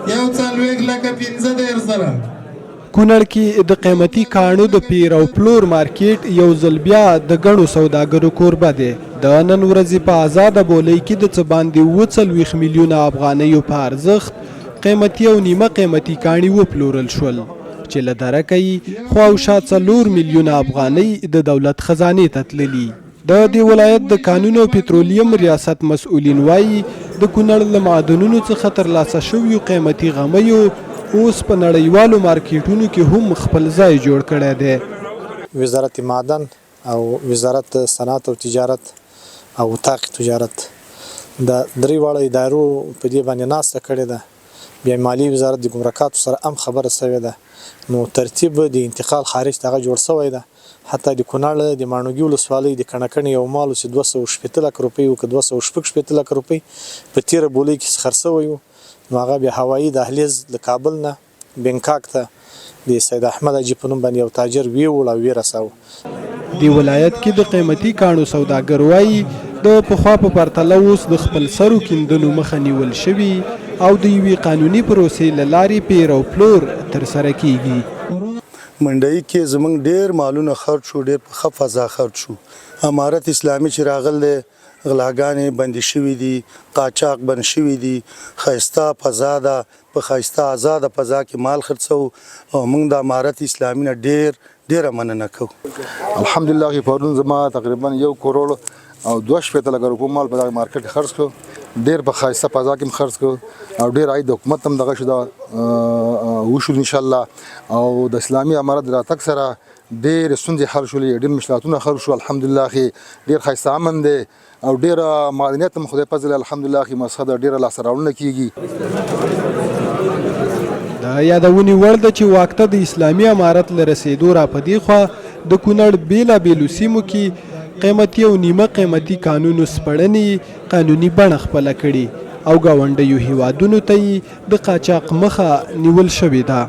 41 لکه 35 زره. کونړ کې د قیمتي کاڼو د پیر او پلور مارکیټ یو ځل بیا د ګڼو سوداګرو کوربه دی. د نن ورځې په ازاده بولۍ کې د څه باندې 47 میلیونه افغانیو په ارزښت قیمتي او نیمه قیمتي کاڼي وپلورل شول، چې له درکه یې خواوشا 4 میلیونه افغانۍ د دولت خزانې ته تللي. د دې ولایت د کانونو او پترولیم ریاست مسؤلین وایي، د کونړ له معدنونو څخه ترلاسه شویو قیمتي غمیو اوس په نړیوالو مارکیټونو کې هم خپل ځای جوړ کړی دی. وزارت معدن او وزارت صنعت او تجارت او اتاق تجارت دا درې واړه ادارو په دې باندې ناسته کړې ده. بیا مالیې وزارت د ګمرکاتو سره هم خبره شوې ده، نو ترتیب د انتقال خارج ته هغه جوړ شوی ده. حتی د کونړ د ماڼوګي ولسوالۍ د کڼکڼې یو مال و چې 260 لکه روپۍ و که 266 لکه روپۍ په تېره بولۍ کې خرڅ شوی و، نو هغه بیا هوایي دهلیز له کابل نه بنکاک ته د سید احمد حاجي په نوم باندې یو تاجر ویوړ او ویې رساوه. دې ولایت کې د قیمتي کاڼو سوداګر وایي، د پخوا په پرتله اوس د خپلسرو کیندنو مخه نیول شوې او د یوې قانوني پروسې له لارې پېر او پلور ترسره کېږي. منډهيي کې زمونږ ډېر مالونه خرڅ شو، ډېر په ښه فضا خرڅ شو. امارت اسلامي چې راغلی دی، غلاګانې بندې شوې دي، قاچاق بند شوي دي، ښایسته فضا ده، په ښایسته ازاده فضا کې مال خرڅوو او مونږ د امارت اسلامي نه ډېر ډېره مننه کوو. الحمدلله پرون زما تقریبا 1 کروړ او 62 لکه روپو مال په دغه مارکیټ کې خرڅ کړو، ډېر په ښایسته فضا کې خرڅ کړو او ډېر عاید د حکومت هم دغه شو دا وشو ان شاء الله. او د اسلامي امارت د راتګ سره ډېر ستونزې حل شولې، ډېر مشکلاتونه حل شو الحمدلله. ډېر ښایسته امن دی او ډېر معدنیت هم خدای فضل الحمدلله مسخه ده، ډېره لاسته راوړنه کیږي. د یادونې وړ ده چې واک ته د اسلامي امارت له رسېدو را په دې خوا د کونړ بېلابېلو سیمو کې قیمتي او نیمه قیمتي کانونو سپړنې قانوني بڼه خپله کړې او ګاونډیو هیوادونو ته یې د قاچاق مخه نیول شوې ده.